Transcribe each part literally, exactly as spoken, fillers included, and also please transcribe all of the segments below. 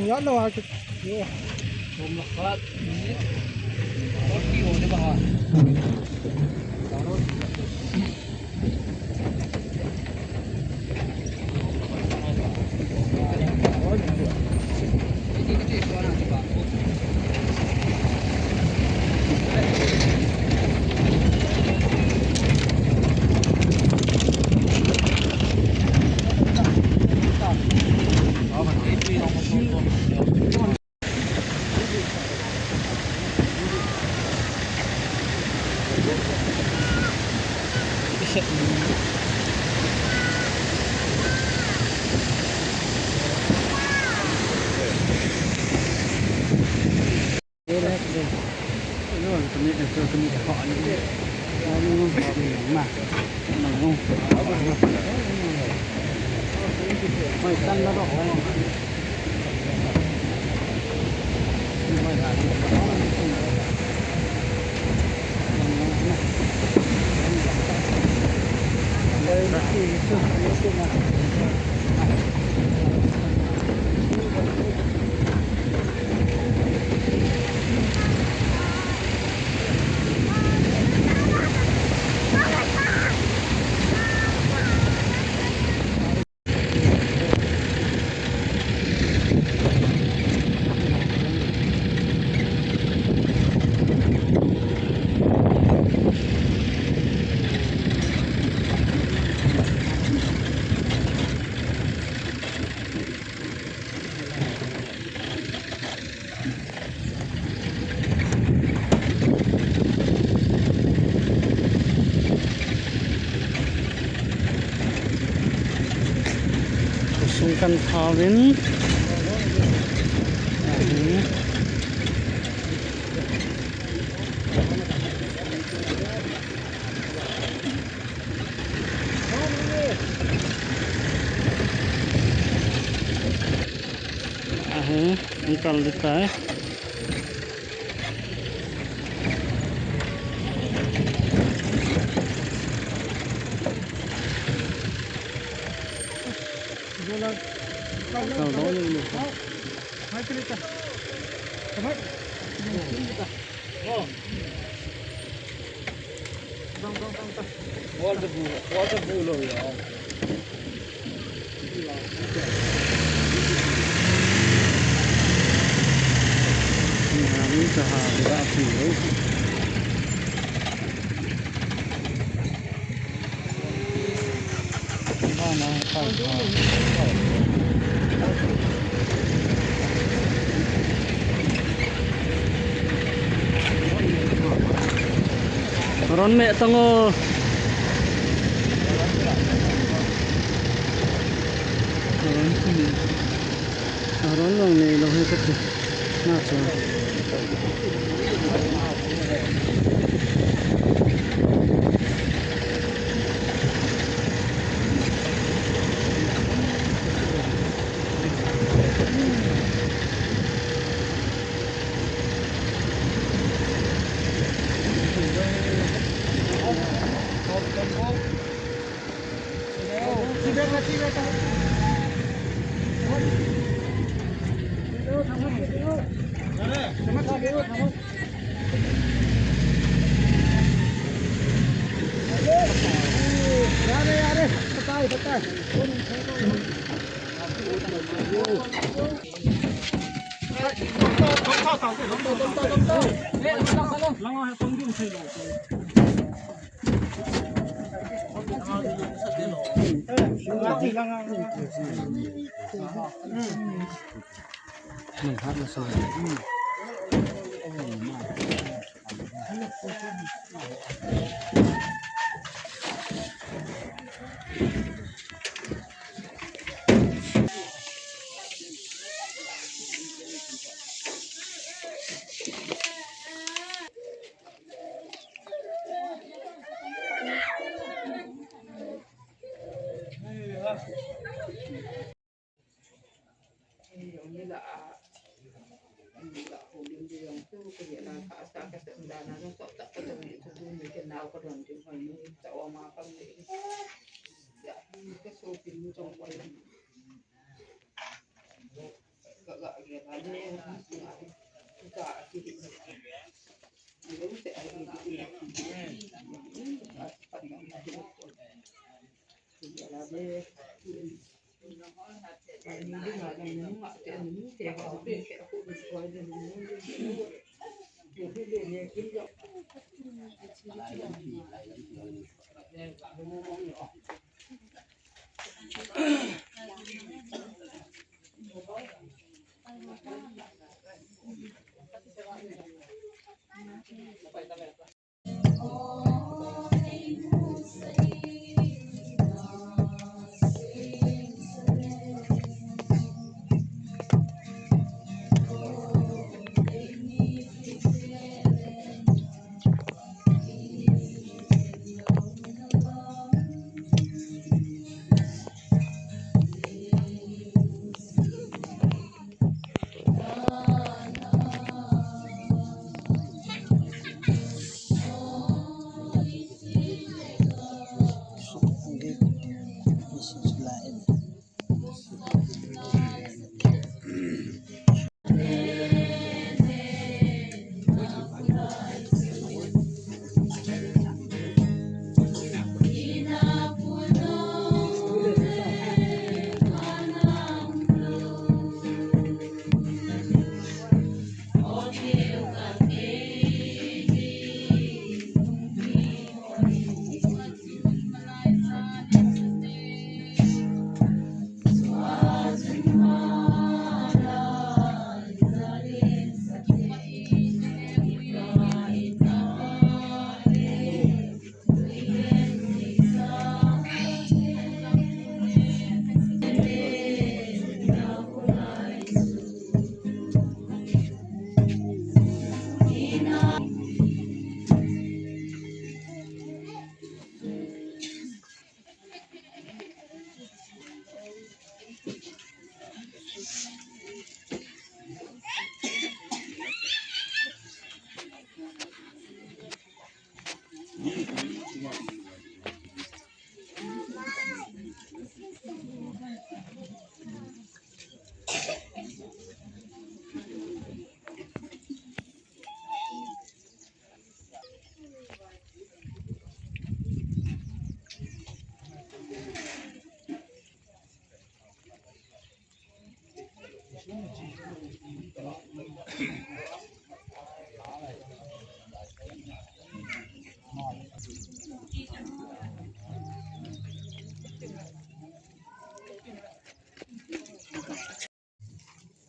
Yan lo ha ki. Forty ho de ba ha. Sung kan thawin. Ahi, ang kaldita eh. Ron me tango. Ron me. Aron long nei lou hi kati. Na chu.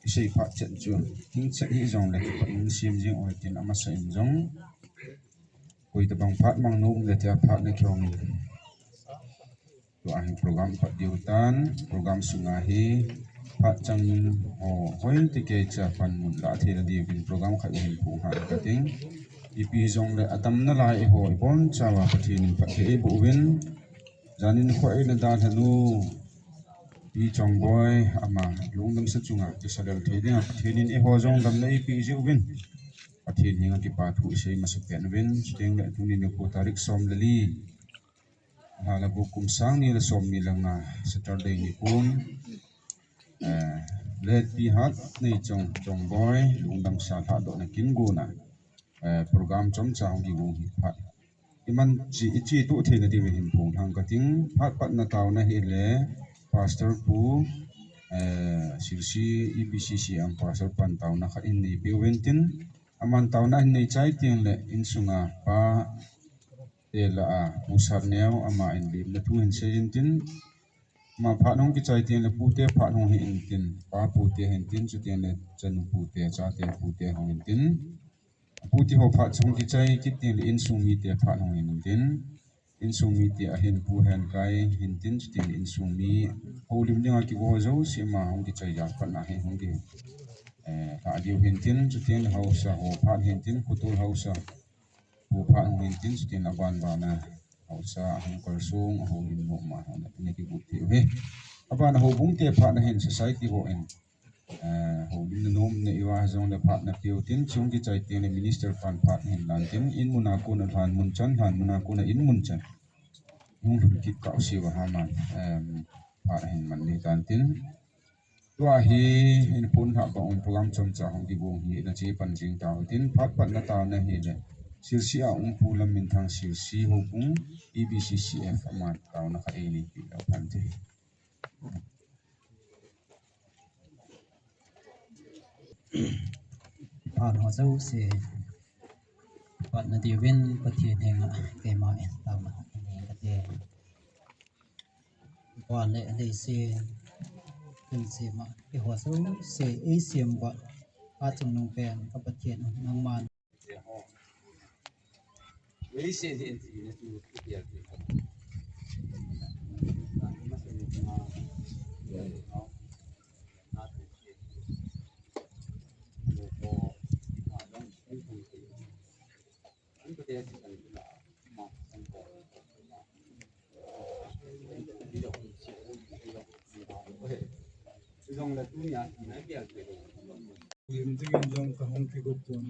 Isei phat chet chu, thing chet hijongle kipat in sim jing uve tin amasa in jong. Koi tabang phat mang nom le tia phat na kihong in. Tua hi program phat diu tan, program sunga hi phat chang ho hoi te kei cha panmun la thei na diu in program khat hin pu ha ka ting. Ipi jongle atam na lai ho ibon chawa Pathen in phat thei bu uvin. Janin khoi na dalhanu Pi Chongboi ama lungdam sa chunga kisa lel thei dinga Pathen in eiho jong damna eipeh jiuvin, Pathen henga kipa thu isei masa pen uvin. Chuteng le tuni nikho tarik som le li, lha le guk kum sang ni le som ni le nga, Saturday nikho, eh, Late Pi Hatneichong Chongboi lungdam sa lhadohna kin guna, eh, program chomcha hung kigon hi phat iman chi, ichi tuh theina diuvin hin phong lhang ka ting. Phat patna taona hi le Pastor Pu, eh, Sirsi E B C C ang Pastor pan taona khat in nei peh uvin tin, aman taona hin nei chai teng le insunga pa te lah a Pu Satneo ama in limna thu hin sei in tin, ama phat hung kichai teng le pute phat hung hi in tin, pa pute hin tin, chuteng le chanu pute, chate pute hung in tin. Pute ho phat hung kichai kit teng le insung mite phat hung in tin. Insung mite ahin pu hen kai hin tin, chuteng le insung mi houlim dinga kigo jouse ama hung kichai jat patna hi hung ki, eh, lha diu hin tin, chuteng le haosa ho phat hin tin, khutol haosa pu phat hung hin tin, chuteng le aban bana haosa ahung kalsong, ahung in mo ma hung na kibu tiu hi. Abana houbung te phat na hin society ho in, eh, houlim na nom na iva jong le phat na piu tin, chung kichai teng le minister pan phat hin lan tin, in muna kona lhan mun chan, lhan muna kona in mun chan. Hung lhun kit kau siu va ha man, em, phat hin man ni tan tin. Tua hi in pun ha ba um program chomcha hung kibang hi na chi pan jing tau tin phat pat na ta na hi le. Sirsi a um pu Lam Minthang Sirsi ho pung E B C C F ama tau na kha e ni pi la pan te. Phat ho jouse patna diuvin Pathen henga keima in taona nei kate. Van le leiset, kum sema, keiho jouse eisem uva, achungnung pen ka Pathen nangman. Lim dingin jong ka hung kigo pon.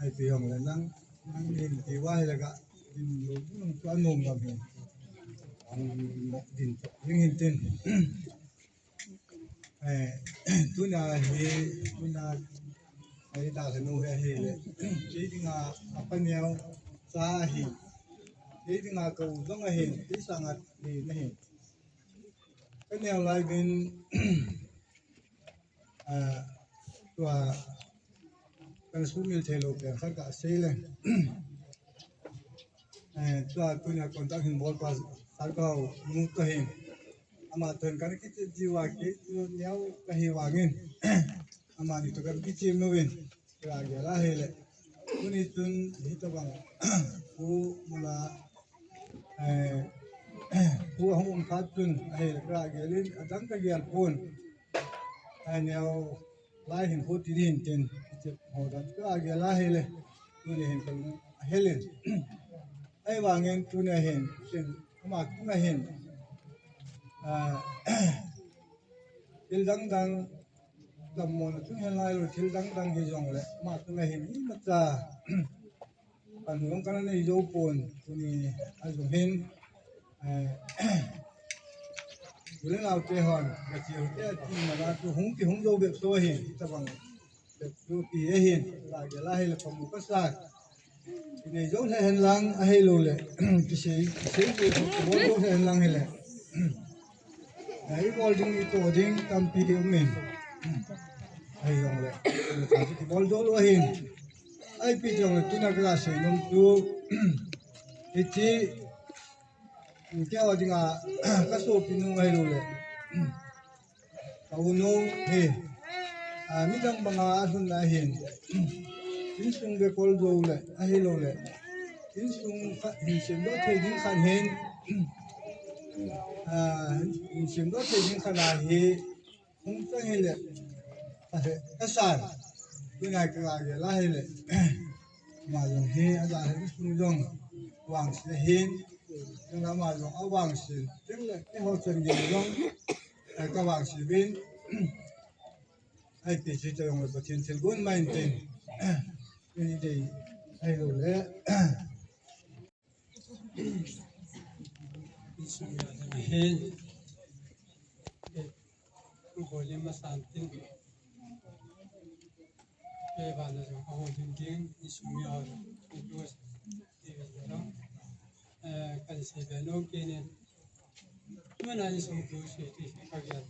Ai ti jong le nang, nang lim ti va hi le ka, lim lo nang ka nom ngam hi. Ang mo din to, lim hin tin. Eh, tuna hi, tuna, ai da ka nu hi hi le. Kei dinga, a pa neo, cha hi. Kei dinga ka u jong ahi, kei sanga ni, ni. Ka neo lai vin, ah, tua, kan sumil thei lo pen khat ka sei le. Eh, tua tunia contact hin bol pa Sarkau nu ka hin. Ama toh hin kan kichep jiu a kei chu neo ka hi vangin. Amani toh kan kichep nu vin. Ka gel a hi le. Tuni chun hi to bang. Pu mula, eh, pu hung um khat chun a hi le ka gel in adang ka gel pon. Ai neo lai hin khu ti din tin, ti ho dan ka gel a hi le, tuni hin ka lung a hel in. Ai vangin tuni hin, tin, ama tung a hin. Ah, thil dang dang, lam mo na tung hen lai lo, thil dang dang hi jong le, ama tung a hin, i ma cha. Kan hung kan nei jo pon, tuni a jong hin, eh, tu le nau te hon, ka chiu te a ti ma la tu hung ki hung jo bep so hin, tabang bep tu ti e hin, la ge la hi le pamu ka sa. Ti nei jo le hen lang, a hi lo le, ti sei, ti sei jo, ti bol jo le hen lang hi le. Ai bol ding, i to ding, tampi ding min. Ai jong le, ti bol jo lo hin. Ai pi jong le, tuna ka sei nom tu. Iti, kei a dinga, ka sopi nu ahi lo le. Ka u nu hi. A, midang banga a lhun na hin. Insung be kol jo le, ahi lo le. Insung kha, hin sem do thei ding khan hin. A, hin sem do thei ding khan a hi. Hung chang hi le, ka he, ka san. Tuna ka la ge la hi le. Ma jong hi, a ja hi sung jong. Vangse hin. Tuna ma jong a vangse. Tin le, keiho chan ge jong. Ai ka vangse vin. Ai ti si ta jong le, Pathen thilgon ma in tin. Ni dei, ai lo le. Insung ya ding ahin. Eh, tu bol in masan tin. Kei vana jong ka hol ding ding, insung ya ding. Tu, eh, kan sei be nom kei nin. Tuna insung tu sei ti sei ka gel.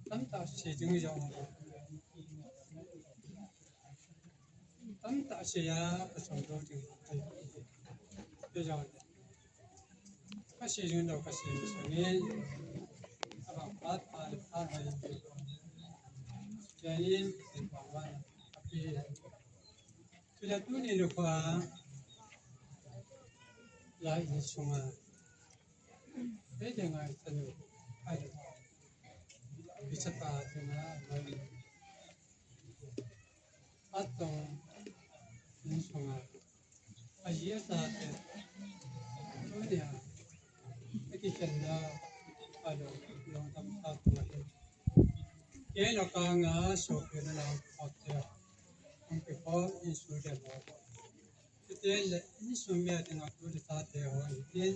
Tamtah sei ding jong. Tamtah sei a, ka song do ding. Ka jong. Ka sei jing do ka sei sangin. Ka bang pat, pat, pat, pat. Janin, sen pa wan. Ka pi. Tuna tuni lukha. La insunga. Hei de ngai tanu. Ai. Bichapa tuna. Atong insunga. Aji asa te. Tunia. Aki chenna. Alo, long tam sa tu ahi. Kei lo ka nga so pe na lo ko te. Ang pe ko insu de lo. Te le insu me te nga tu de sa te ho. Tin.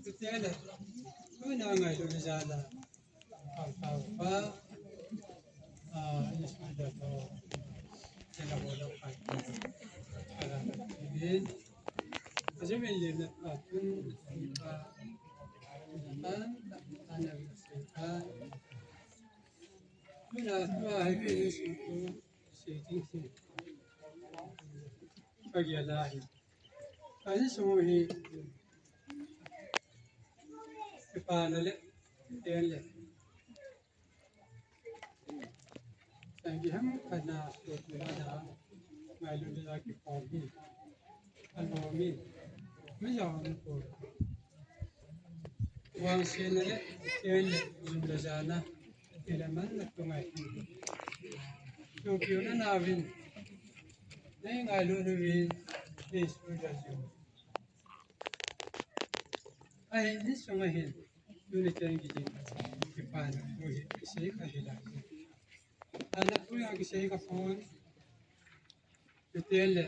Tutiale, tuna ngailu jala, pau pau pa, ah, Israel da to, tena bola pa, ala bin, aje bin le na pa tun, pa, tan, tan, tan, tuna tua hai bin su tu, si ting si, pa ya la hi. Ani sung hi kipana le, ten le. Sang ki ham kana so tu na da, ngailu da ki pom hi. Alo mi, mi ya ko. Vangsetna le, ten le, jum le jana, eleman na tu ngai. Tupiu na nauvin, nei ngailu nauvin, Jesu da jum. Ahi, ni sunga hin, tuni ten kijing, kipana, tuni, kisei kahi la. Ana tuni kisei kapon, tuten le,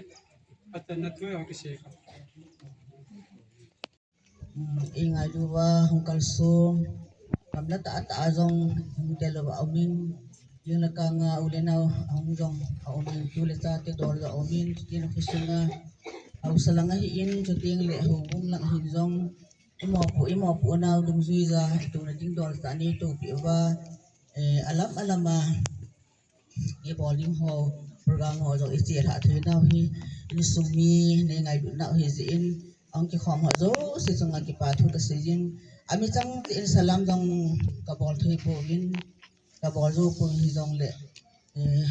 atana tuni kisei kapon. Mm, i ngailu uva hung kalsong, gamla tah tah a jong hung tel uva umin, jing le kang a u le nao ahung jong aumin, tu le cha te dol jong aumin, chutin a khosunga haosa lang ahin, chuting le houbung lang ahin jong, imopo, imopo nau dungjuija, ituna ding dol tah nei tohpi uva, eh, alam alam a, i bol ding ho, program ho jong i chelhah thei nau hi, insung mi nei ngailut nau hi jeh in, ahung kikhom ho jouse chunga kipa thu kasei jin, ami chang te in salam jong kabol thei pouvin, kabol jou pon hijongle, eh,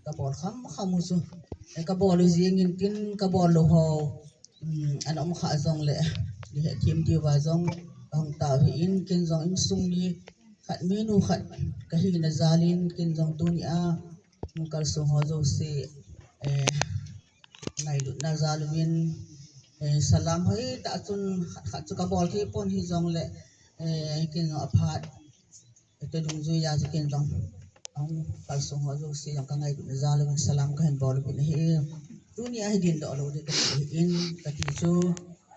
kabol kham kham u chu, eh, kabol u jeng in tin kabol lou ho, um, ana um kha jongle, ni he thim diuva jong, kahung tao hi in ken jong insung mi, khat minu khat kahina jal in ken jong tuni a, hung kalsong ho jouse, eh, ngailutna jal uvin, eh, salam hoi tah chun khat khat chu kabol thei pon hijongle, eh, ken jong aphat, ete dungjuija chu ken jong, ahung kalsong ho jouse jong kangailutna jal uvin salam kahin bol uvin ahi. Tuni a hi dingdoh lou ding kati in, kati chu,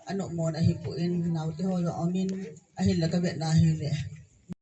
anom mona ahipon, naote ho jong aumin, ahinla kavetna hile,